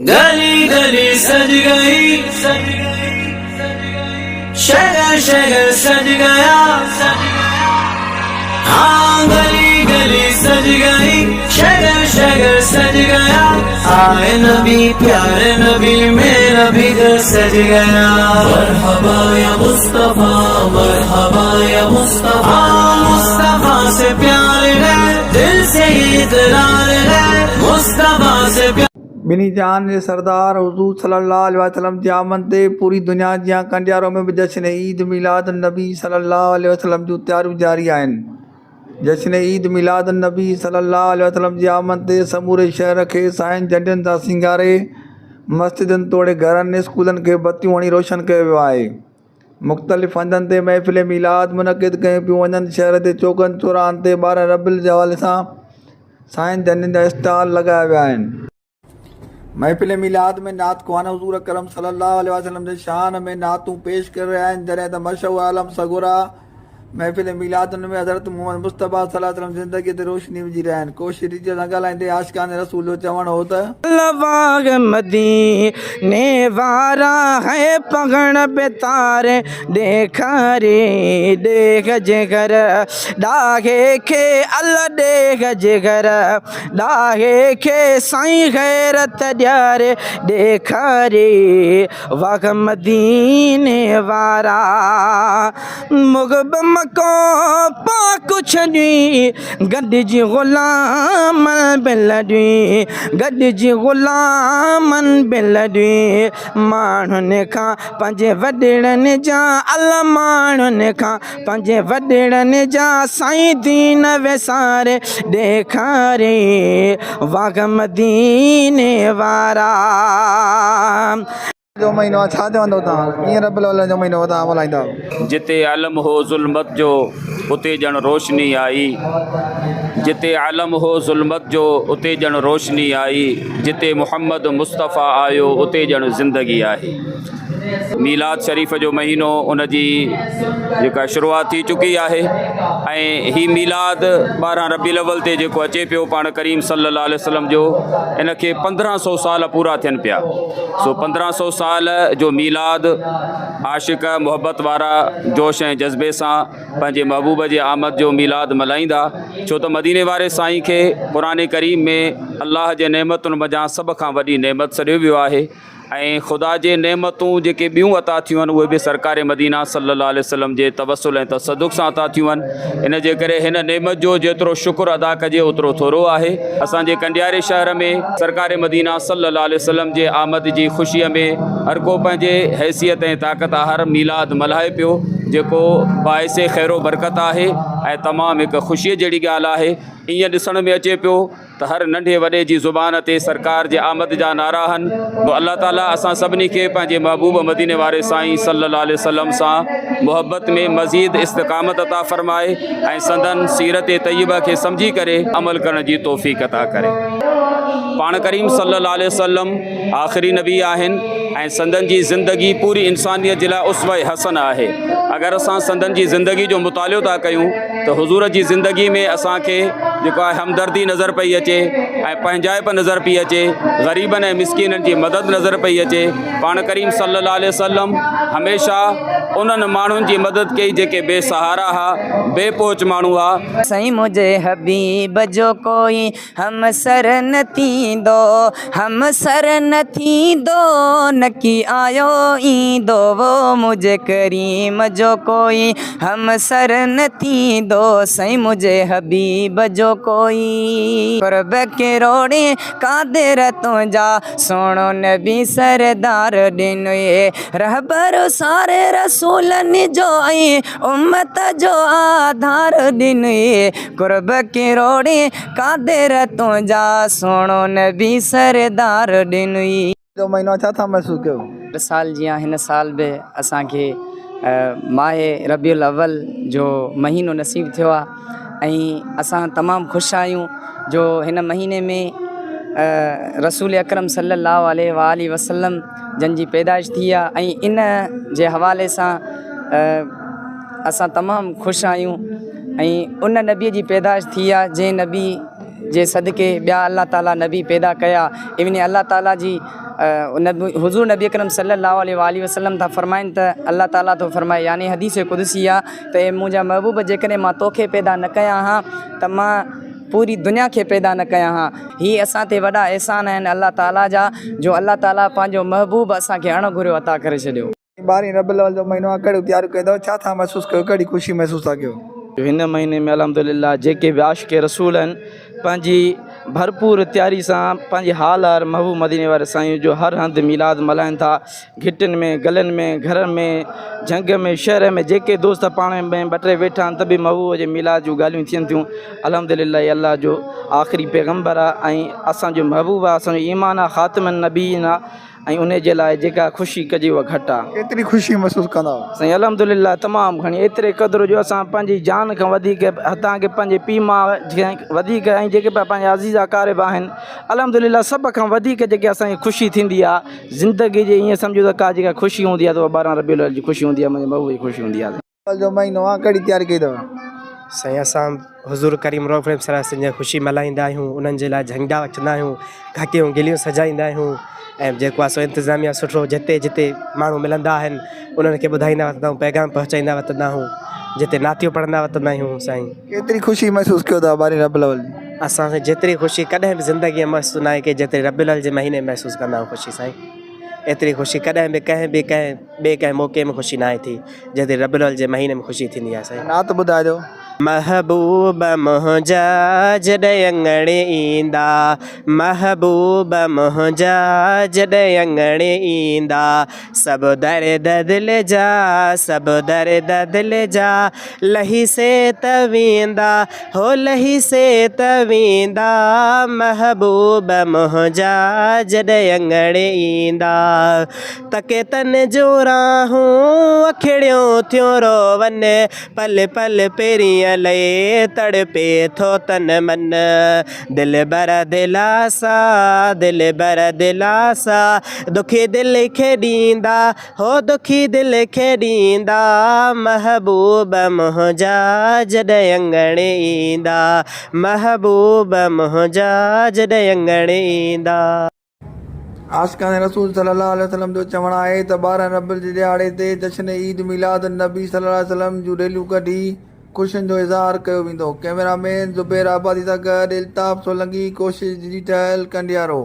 گلي گلي سج گئي شهر شهر سج گيا ها گلي گلي سج گئي شهر شهر سج گيا آئي نبي پياري نبي ميرا ڀي گهر سج گيا مرحبا يا مصطفيٰ مرحبا يا مصطفيٰ مصطفيٰ سي پيار هي دل سي اقرار هي مصطفيٰ سي پيار. ٻنهي جهان جي سردار حضور صلي الله عليه وسلم جي آمد تي پوري دنيا جيان ڪنڊيارو ۾ به جشن عيد ميلاد النبي صلي الله عليه وسلم جون تياريون جاري آهن. جشن عيد ميلاد النبي صلي الله عليه وسلم جي آمد تي سموري شهر کي ساين جهنڊن سان سينگاري مسجدن توڙي گهرن اسڪولن کي بتيون هڻي روشن ڪيو ويو آهي. مختلف هنڌن تي محفل ميلاد منعقد ڪيون پيون وڃن شهر جي چوڪن چوراهن تي 12 ربيع جي حوالي سان سائين جنن جا اسٽال لڳايا ويا آهن. محفل ميلاد ۾ نعت خوان حضور اڪرم صلي الله عليه وسلم جي شان ۾ نعتون پيش ڪري رهيا آهن جڏهن ته مشهور عالم سڳورا محفل ميلاد ۾ حضرت محمد مصطفيٰ صلي الله عليه وسلم جي زندگي تي روشني وجهي رهيا آهن. ڪوشش ريجل سان ڳالهائيندي عاشقان رسول جو چوڻ هو ته. لواغ مديني وارا هي پهڻ پتاري ڏيکاري ڏيک جگر ڏاهي کي ال ڏيک جگر ڏاهي کي سائين غيرت ڏياري ڏيکاري واھ مديني وارا مغب مڪو پاڪ ڇڏي گڏجي غلامن به لڏي گڏجي غلامن به لڏي ماڻهن کان پنهنجي وڏڙن جا ال ماڻهن کان پنهنجي وڏڙن جا سائين دين وساري ڏيکاري واھ مديني وارا. جو مهينو آهي ڇا چوندو توهان ڪيئن رب الاول جو مهينو توهان ملهائيندا. جتي عالم هو ظلمت جو اتي ڄڻ روشني آئي جتي عالم هو ظلمت جو اتي ڄڻ روشني آئي جتي محمد مصطفيٰ آيو اتي ڄڻ زندگي آهي. ميلاد شريف جو مهينو ان جي جيڪا شروعات ٿي چڪي آهي ۽ هي ميلاد 12 ربيع الاول تي جيڪو اچي پيو پاڻ ڪريم صلي الله عليه وسلم جو ان کي 1500 سال پورا ٿين پيا سو 1500 سال جو ميلاد عاشق محبت وارا جوش ۽ جذبي سان پنهنجي محبوب جي آمد جو ميلاد ملهائيندا ڇو ته مديني واري سائين کي قرآن ڪريم ۾ الله جي نعمتن منجهان سڀ کان وڏي نعمت سڏيو ويو آهي ۽ خدا جي نعمتون جيڪي ٻيون عطا ٿيون آهن اهي به سرڪار مدينه صلي الله عليه وسلم جي توسل ۽ تصدق سان عطا ٿيون آهن ان جي ڪري هن نعمت جو جيترو شڪر ادا ڪجي اوترو ٿورو آهي اسان جي ڪنڊياري شهر ۾ سرڪار مدينه صلي الله عليه وسلم جي آمد جي خوشي ۾ هر ڪو پنهنجي حيثيت ۽ طاقت آهر ميلاد ملهائي پيو جيڪو باعث خير و برڪت آهي ۽ تمام هڪ خوشي جهڙي ڳالهه آهي ائين ڏسڻ ۾ اچي پيو ته هر ننڍي وڏي جي زبان تي سرڪار جي آمد جا نعرا هن تو الله تعالي اسان سڀني کي پنهنجي محبوب مديني واري سائين صلي الله عليه وسلم سان محبت ۾ مزيد استقامت عطا فرمائي ۽ سندن سيرت طيبه کي سمجهي ڪري عمل ڪرڻ جي توفيق عطا ڪري. پاڻ ڪريم صلي الله عليه وسلم آخري نبي آهن ۽ سندن جي زندگي پوري انسانيت جي لاء اسوه حسنه آهي اگر اسان سندن جي زندگي جو مطالعو ٿا ڪيون ته حضور جي زندگي ۾ اسان کي جيڪو آهي همدردي نظر پئي اچي ۽ پنهنجائپ نظر پئي اچي غريبن ۽ مسڪينن جي مدد نظر پئي اچي پاڻ ڪريم صلي الله عليه وسلم هميشه انهن ماڻهن جي مدد ڪئي جيڪي بي سهارا ها بي پهچ ماڻهو ها. سائين منهنجي حبيب جو ڪوئي همسر نه ٿيندو، همسر نه ٿيندو، نڪي آيو ايندو وو منهنجي ڪريم جو ڪوئي همسر نه ٿيندو، سائين منهنجي حبيب جو ڪوئي. قرب ڪروڙين قادر تنهنجا، سهڻو نبي سردار ڏنوئي رهبر ساري رسولن جو ۽ امت جو آڌار ڏنوئي قرب ڪروڙين قادر تنهنجا سهڻو نبي سردار ڏنوئي. جو مهينو آهي ڇا ٿا محسوس ڪيو؟ هر سال جيان هن سال به اسان کي ماهه ربيع الاول جو مهينو نصيب ٿيو آهي ۽ اسان تمام خوش آهيون جو هن مهيني ۾ رسول اڪرم صلي الله عليه واٰله وسلم جن جي پيدائش ٿي آهي ۽ ان جي حوالي سان اسان تمام خوش آهيون ۽ ان نبيء جي پيدائش ٿي آهي جنهن نبي جي صدقي ٻيا الله تعالي نبي پيدا ڪيا انهي الله تعالي جي حضور نبي اڪرم صلي الله عليه واٰله وسلم ٿا فرمائن ته الله تعالي ٿو فرمائي يعني حديث قدسي آ ته اي منهنجا محبوب جيڪڏهن مان توکي پيدا نه ڪيان ها ته مان پوري دنيا کي پيدا نه ڪيان ها هي اسان تي وڏا احسان آهن الله تعالي جا جو الله تعالي پنهنجو محبوب اسان کي اڻ گهريو عطا ڪري ڇڏيو. ٻارهين ربيع الاول جو مهينو آهي ڪهڙيون تياريون ڪيون اٿو ڇا ٿا محسوس ڪيو ڪهڙي خوشي محسوس ٿا ڪيو. هن مهيني ۾ الحمد لله جيڪي به عاشق رسول آهن پنهنجي ڀرپور تياري سان پنهنجي حال آهر محبوب مديني واري سائين جو هر هنڌ ميلاد ملهائن ٿا گهٽين ۾ گلين ۾ گهرن ۾ جهنگ ۾ شهر ۾ جيڪي دوست پاڻ ۾ ٻه ٽي ويٺا آهن ته به محبوب جي ميلاد جون ڳالهيون ٿين ٿيون الحمد لله هي الله جو آخري پيغمبر آهي ۽ اسان جو محبوب آهي اسان جو ايمان آهي خاتم النبيين آهي ۽ انهي جي لاء جيڪا خوشي ڪجي اها گهٽ آ. ڪيتري خوشي محسوس ڪندا آهيو؟ سائين الحمد لله تمام گهڻي ايتري قدر جو اسان پنهنجي جان کان وڌيڪ هتان کي پنهنجي پيء ماء کان وڌيڪ ۽ جيڪي پنهنجا عزيز اقارب آهن الحمد لله سڀ کان وڌيڪ جيڪي اسان کي خوشي ٿيندي آ زندگي جي ائين سمجهو ته ڪا جيڪا خوشي هوندي آ ته اها 12 ربيع الاول جي خوشي هوندي آ منهنجي محبوب جي خوشي هوندي آ. سال جو مهينو آ ڪهڙي تياري ڪئي اٿو؟ سائين اسان حضور ڪريم رؤف رحيم صلي الله عليه وسلم جي خوشي ملهائيندا آهيون انهن جي لاء جهنڊا وٺندا آهيون گهٽيون گليون سجائيندا آهيون ۽ جيڪو آهي سو انتظاميا سٺو جتي جتي ماڻهو ملندا آهن انهن کي ٻڌائيندا وتندا آهيون پيغام پهچائيندا وتندا آهيون جتي نعتيون پڙهندا وتندا آهيون سائين. ڪيتري خوشي محسوس ڪيو ٿا ٻارهين ربيع الاول جي؟ اسان سائين جيتري خوشي ڪڏهن به زندگي ۾ محسوس ناهي ڪئي جيتري ربيع الاول جي مهيني ۾ محسوس ڪندا آهيون خوشي سائين ايتري خوشي ڪڏهن به ڪنهن به ڪنهن ٻئي ڪنهن موقعي ۾ خوشي ناهي ٿي جيتري ربيع الاول جي مهيني ۾ خوشي ٿيندي آهي سائين. نعت ٻڌائجو. محبوب منهنجا جڏهن اڱڻ ايندا محبوب منهنجا جڏهن اڱڻ ايندا سڀ درد دل جا سڀ درد دل جا لهي سي ته ويندا هو لهي سي ته ويندا محبوب منهنجا جڏهن اڱڻ ايندا. تڪي تن جون راهون اکڙيون ٿيون روون، پل پل پرينء لئي تڙپي ٿو تن من. دلبر دلاسا، دلبر دلاسا، دکي دل کي ڏيندا، هو دکي دل کي ڏيندا، محبوب منهنجا جڏهن اڱڻ ايندا، محبوب منهنجا جڏهن اڱڻ ايندا. عاشقان رسول صلي الله عليه وسلم جو چوڻ آهي ته 12 ربيع جي ڏهاڙي تي جشن عيد ميلاد النبي صلي الله عليه وسلم جون ريليون ڪڍي خوشين جو اظهار ڪيو ويندو. ڪئميرا مين زبير آبادي سان گڏ الطاف سولنگي، ڪوشش ڊجيٽل، ڪنڊيارو.